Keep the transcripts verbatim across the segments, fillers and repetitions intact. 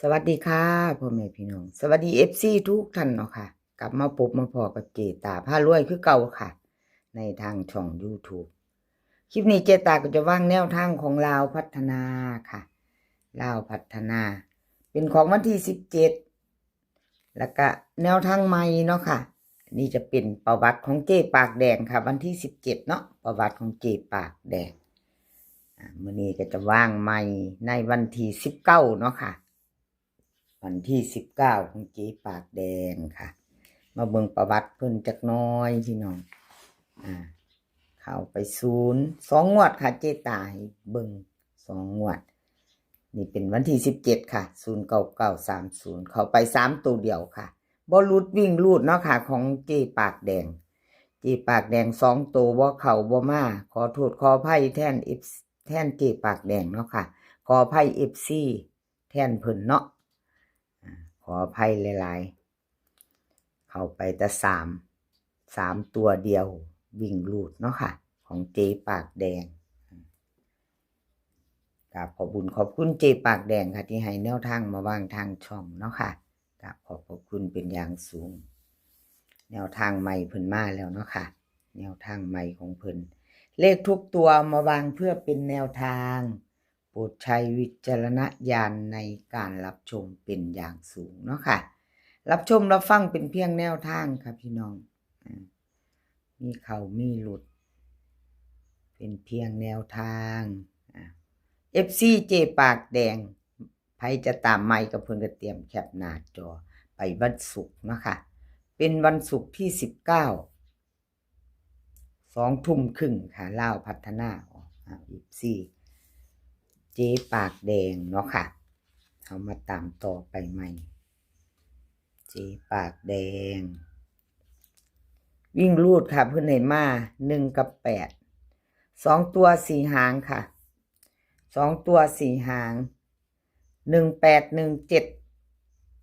สวัสดีค่ะพ่อแม่พี่น้อง สวัสดีเอฟซีทุกท่านเนาะค่ะ กลับมาพบมาพ้อกับเจตาพารวยคือเก่าค่ะ ในทางช่องยูทูบ คลิปนี้เจตาก็จะวางแนวทางของลาวพัฒนาค่ะ ลาวพัฒนา เป็นของวันที่สิบเจ็ด แล้วก็แนวทางใหม่เนาะค่ะ นี่จะเป็นประวัติของเจปากแดงค่ะ วันที่สิบเจ็ดเนาะ ประวัติของเจปากแดง อ่า มื้อนี้ก็จะวางใหม่ในวันที่สิบเก้าเนาะค่ะ วันที่สิบเก้าของเจปากแดงค่ะ มาเบิ่งประวัติเพิ่นจักหน่อยพี่น้อง อ่า เข้าไปศูนย์ สองงวดค่ะ เจตาให้เบิ่งสองงวด นี่เป็นวันที่สิบเจ็ดค่ะ ศูนย์เก้าเก้าสามศูนย์ เข้าไปสามตัวเดียวค่ะ บ่หลุดวิ่งรูดเนาะค่ะ ของเจปากแดง เจปากแดงสองตัวบ่เข้าบ่มา ขอโทษขออภัยแทนเอฟ แทนเจปากแดงเนาะค่ะ ขออภัยเอฟซีแทนเพิ่นเนาะ อ่า ขออภัยหลายๆ เข้าไปแต่สาม สามตัวเดียววิ่งรูดเนาะค่ะ ของเจปากแดง กราบขอบบุญขอบคุณเจปากแดงค่ะ ที่ให้แนวทางมาวางทางช่องเนาะค่ะ กราบขอบพระคุณเป็นอย่างสูง แนวทางใหม่เพิ่นมาแล้วเนาะค่ะ แนวทางใหม่ของเพิ่น เลขทุกตัวมาวางเพื่อเป็นแนวทาง โปรดใช้วิจารณญาณในการรับชมเป็นอย่างสูงเนาะค่ะ รับชมรับฟังเป็นเพียงแนวทางค่ะพี่น้อง อ่า มีเข้ามีหลุด เป็นเพียงแนวทาง อ่า เอฟซีเจปากแดง ไผจะตามใหม่กับเพิ่นก็เตรียมแคปหน้าจอไปวันศุกร์เนาะค่ะ เป็นวันศุกร์ที่สิบเก้า สองทุ่มครึ่งค่ะ ลาวพัฒนา ออก อ่า เอฟซี เจปากแดงเนาะค่ะ เอามาตามต่อไปใหม่ เจปากแดง วิ่งรูดค่ะ เพิ่นให้มาหนึ่งกับแปด สองตัวสี่หางค่ะ สองตัวสี่หาง หนึ่งแปดหนึ่งเจ็ด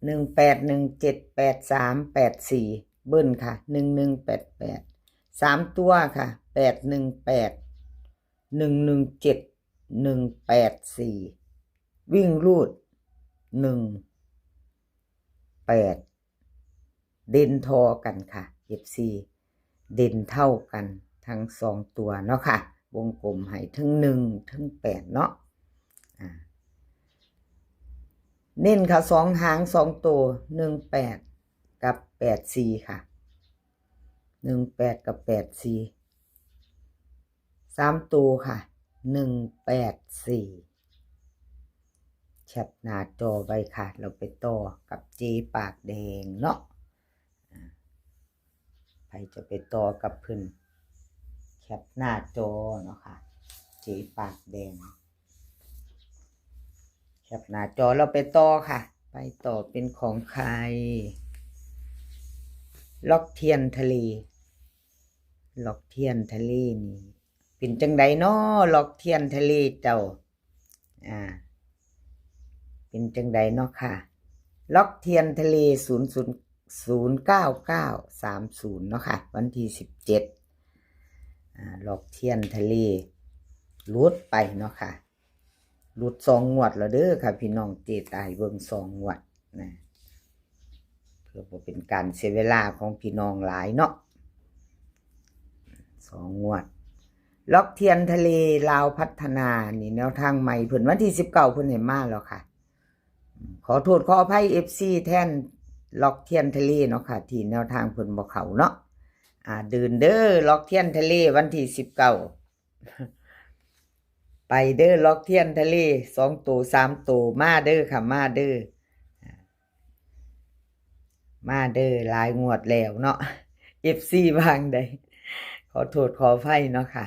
หนึ่งแปดหนึ่งเจ็ด แปดสามแปดสี่ เบิ้ลค่ะ หนึ่งหนึ่งแปดแปด สามตัวค่ะ แปดหนึ่งแปด หนึ่งหนึ่งเจ็ด หนึ่งแปดสี่ วิ่งรูด หนึ่งแปด เด่นทอกันค่ะ เอฟซี เด่นเท่ากันทั้งสองตัวเนาะค่ะ วงกลมให้ทั้งหนึ่งทั้งแปดเนาะ อ่า เน้นค่ะ สองหางสองตัว หนึ่งแปด กับแปดสี่ค่ะ หนึ่งแปด กับแปดสี่ สามตัวค่ะ หนึ่งแปดสี่ แคปหน้าจอไว้ค่ะ เราไปต่อกับเจปากแดงเนาะ อ่า ใครจะไปต่อกับเพิ่น แคปหน้าจอเนาะค่ะ เจปากแดง แคปหน้าจอเราไปต่อค่ะ ไปต่อเป็นของใคร ล็อกเทียนทะเล ล็อกเทียนทะเลนี่ เป็นจังใดน้อ ล็อกเทียนทะเลเจ้า อ่า เป็นจังใดเนาะค่ะ ล็อกเทียนทะเล ศูนย์ศูนย์ ศูนย์เก้าเก้าสามศูนย์ เนาะค่ะ วันที่สิบเจ็ด อ่า ล็อกเทียนทะเล หลุดไปเนาะค่ะ หลุดสองงวดแล้วเด้อค่ะ พี่น้อง เจตาให้เบิ่งสองงวดนะ เพื่อบ่เป็นการเสียเวลาของพี่น้องหลายเนาะ สองงวด ล็อกเทียนทะเล ลาวพัฒนา นี่แนวทางใหม่เพิ่น วันที่สิบเก้าเพิ่นให้มาแล้วค่ะ ขอโทษขออภัยเอฟซีแทนล็อกเทียนทะเลเนาะค่ะ ที่แนวทางเพิ่นบ่เข้าเนาะ อ่า เดินเด้อ ล็อกเทียนทะเล วันที่สิบเก้า ไปเด้อ ล็อกเทียนทะเล สองตัวสามตัว มาเด้อค่ะ มาเด้อ มาเด้อ หลายงวดแล้วเนาะ เอฟซี วางใด ขอโทษขออภัยเนาะค่ะ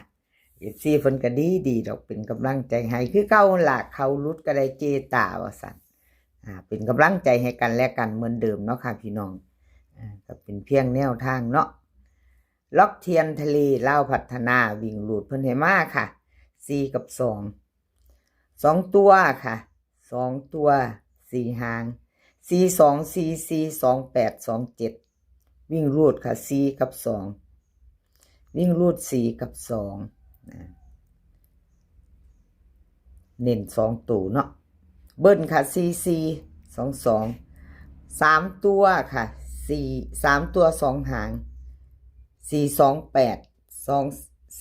เอฟซี เพิ่นก็ดีดีดอก เป็นกำลังใจให้ คือเก่าหั่นล่ะ เข้าหลุดก็ได้เจตาว่าซั่น อ่า เป็นกำลังใจให้กันและกันเหมือนเดิมเนาะค่ะพี่น้อง อ่า ก็เป็นเพียงแนวทางเนาะ ล็อกเทียนทะเล ลาวพัฒนา วิ่งรูดเพิ่นให้มาค่ะ สี่ กับ สอง สองตัวค่ะ สองตัว สี่หาง สี่สอง สี่สี่ สองแปด สองเจ็ด วิ่งรูดค่ะ สี่ กับ สอง วิ่งรูด สี่ กับ สอง นะ เน้นสองตัวเนาะ เบิ้ลค่ะ สี่สี่ สองสอง สามตัวค่ะ สี่ สามตัวสองหาง สี่สองแปด สอง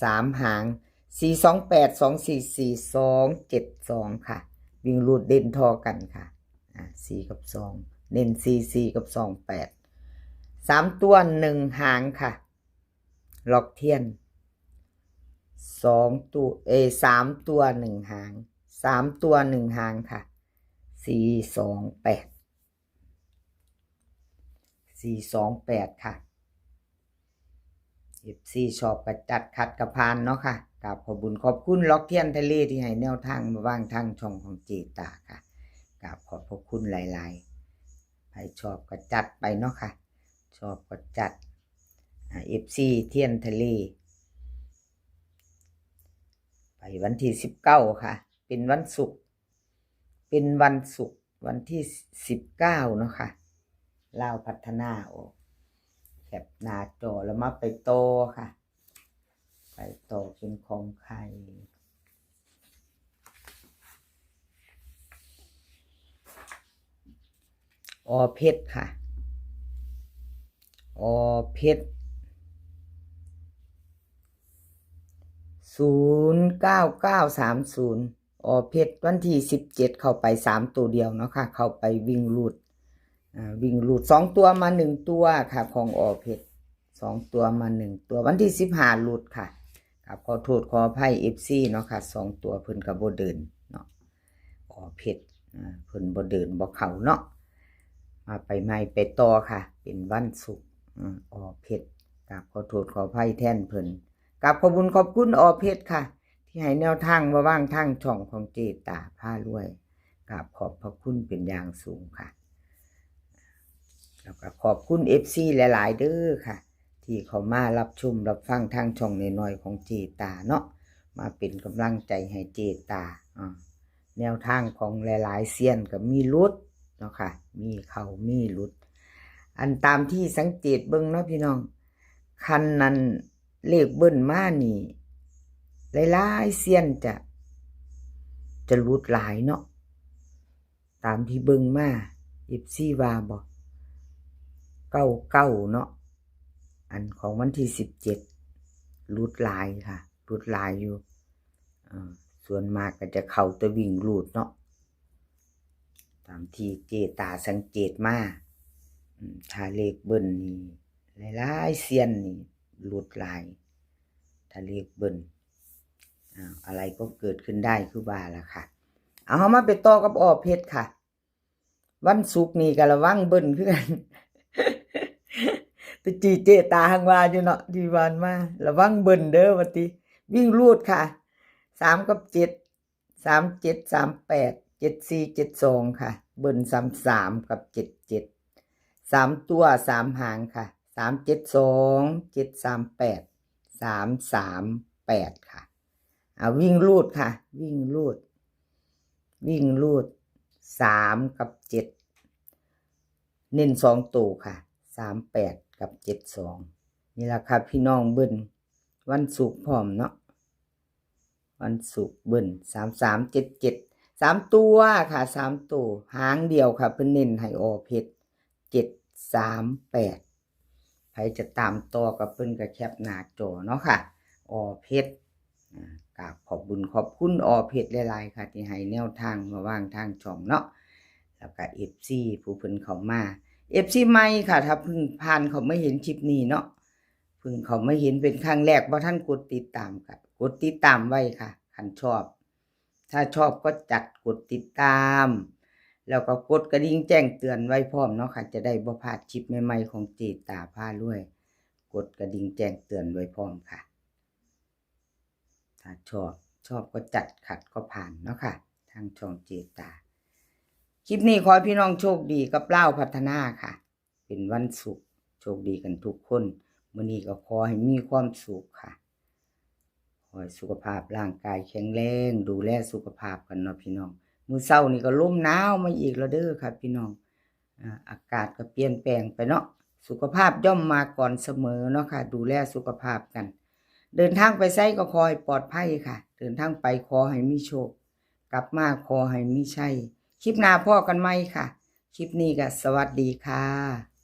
สามหาง สี่สองแปด สองสี่สี่ สองเจ็ดสองค่ะ วิ่งรูดเด่นทอกันค่ะ อ่า สี่กับสอง เน้นสี่สี่กับสองแปด สามตัวหนึ่งหางค่ะ ล็อกเทียน สองตัว เอย สามตัวหนึ่งหาง สามตัวหนึ่งหางค่ะ สี่สองแปด สี่สองแปดค่ะ เอฟซี ชอบกระจัด ขัดกระพานเนาะค่ะ กราบขอบบุญขอบคุณล็อกเทียนทะเลที่ให้แนวทางมาว่างทางช่องของเจตาค่ะ กราบขอบพระคุณหลายๆ ใครชอบกระจัดไปเนาะค่ะ ชอบกระจัด อ่า เอฟซี เทียนทะเล ไปวันที่สิบเก้าค่ะ เป็นวันศุกร์ เป็นวันศุกร์ วันที่สิบเก้าเนาะค่ะ ลาวพัฒนาออก แคปหน้าจอแล้วมาไปต่อค่ะ ไปต่อเป็นของใคร อ.เพชรค่ะ อ.เพชร ศูนย์เก้าเก้าสามศูนย์ อ.เพชร วันที่สิบเจ็ด เข้าไปสามตัวเดียวเนาะค่ะ เข้าไปวิ่งรูด อ่า วิ่งรูด สองตัวมาหนึ่งตัวค่ะ ของ อ.เพชร สองตัวมาหนึ่งตัว วันที่สิบห้า หลุดค่ะ ครับ ขอโทษขออภัย เอฟซี เนาะค่ะ สองตัวเพิ่นก็บ่เดินเนาะ อ.เพชร อ่า เพิ่นบ่เดินบ่เข้าเนาะ มาไปใหม่ไปต่อค่ะ เป็นวันศุกร์ อ่า อ.เพชร กราบขอโทษขออภัยแทนเพิ่น กราบขอบบุญขอบคุณ อ.เพชร ค่ะ ที่ให้แนวทางมาว่างทางช่องของเจตาพารวย กราบขอบพระคุณเป็นอย่างสูงค่ะ แล้วก็ขอบคุณ เอฟซี หลายๆ เด้อค่ะ ที่เข้ามารับชมรับฟังทางช่องน้อยๆ ของเจตาเนาะ มาเป็นกำลังใจให้เจตา อ่า แนวทางของหลายๆ เซียนก็มีหลุดเนาะค่ะ มีเข้ามีหลุด อันตามที่สังเกตเบิ่งเนาะพี่น้อง คันนั้นเลขเบิ้ลมานี่ หลายๆ เซียนจะ จะหลุดหลายเนาะ ตามที่เบิ่งมา เอฟซี ว่าบ่ เก้าเก้า เนาะ อันของวันที่สิบเจ็ด หลุดหลายค่ะ หลุดหลายอยู่ อ่า ส่วนมากก็จะเข้าแต่วิ่งรูดเนาะ ตามที่เจตาสังเกตมา อืม ถ้าเลขเบิ้ลนี่ หลายๆ เซียนนี่ หลุดหลาย ถ้าเลขเบิ้ล อ่า อะไรก็เกิดขึ้นได้คือว่าล่ะค่ะ เอา เฮามาไปต่อกับ อ.เพชร ค่ะ วันศุกร์นี่ก็ระวังเบิ้ลคือกัน ตะกี้เจตาหังว่าอยู่เนาะ ที่วานมา ระวังเบิ้ลเด้อ ว่าติ วิ่งรูดค่ะ สามกับเจ็ด สามเจ็ด สามแปด เจ็ดสี่ เจ็ดสอง ค่ะ เบิ้ล สามสาม กับ เจ็ดเจ็ด สามตัว สามหางค่ะ สามเจ็ดสอง เจ็ดสามแปด สามสามแปด ค่ะ อ่า วิ่งรูดค่ะ วิ่งรูด วิ่งรูด สามกับเจ็ด เน้นสองตัวค่ะ สามแปด กับ เจ็ดสอง นี่ล่ะค่ะพี่น้อง เบิ้ลวันศุกร์พร้อมเนาะ วันศุกร์เบิ้ล สามสามเจ็ดเจ็ด สามตัวค่ะ สามตัว หางเดียวค่ะ เพิ่นเน้นให้ อ.เพชร เจ็ดสามแปด ใครจะตามต่อกับเพิ่นก็แคปหน้าจอเนาะค่ะ อ.เพชร อ่า กราบขอบบุญขอบคุณ อ.เพชร หลายๆ ค่ะ ที่ให้แนวทางมาว่างทางช่องเนาะ แล้วก็ เอฟซี ผู้เพิ่นเข้ามา เอฟซี ใหม่ค่ะ ถ้าเพิ่งผ่านเข้ามาเห็นคลิปนี้เนาะ เพิ่งเข้ามาเห็นเป็นครั้งแรก บ่ทันกดติดตามก็กดติดตามไว้ค่ะ คันชอบ ถ้าชอบก็จัดกดติดตาม แล้วก็กดกระดิ่งแจ้งเตือนไว้พร้อมเนาะค่ะ จะได้บ่พลาดคลิปใหม่ๆ ของเจตาพารวย กดกระดิ่งแจ้งเตือนไว้พร้อมค่ะ ถ้าชอบ ชอบก็จัด ขัดก็ผ่านเนาะค่ะ ทางช่องเจตา คลิปนี้ขอให้พี่น้องโชคดีกับลาวพัฒนาค่ะ เป็นวันศุกร์ โชคดีกันทุกคน มื้อนี้ก็ขอให้มีความสุขค่ะ ขอให้สุขภาพร่างกายแข็งแรง ดูแลสุขภาพกันเนาะพี่น้อง มื้อเช้านี่ก็ลมหนาวมาอีกแล้วเด้อค่ะพี่น้อง อ่า อากาศก็เปลี่ยนแปลงไปเนาะ สุขภาพย่อมมาก่อนเสมอเนาะค่ะ ดูแลสุขภาพกัน เดินทางไปไสก็ขอให้ปลอดภัยค่ะ เดินทางไปขอให้มีโชค กลับมาขอให้มีชัย คลิปหน้าพ้อกันใหม่ค่ะ คลิปนี้ก็สวัสดีค่ะ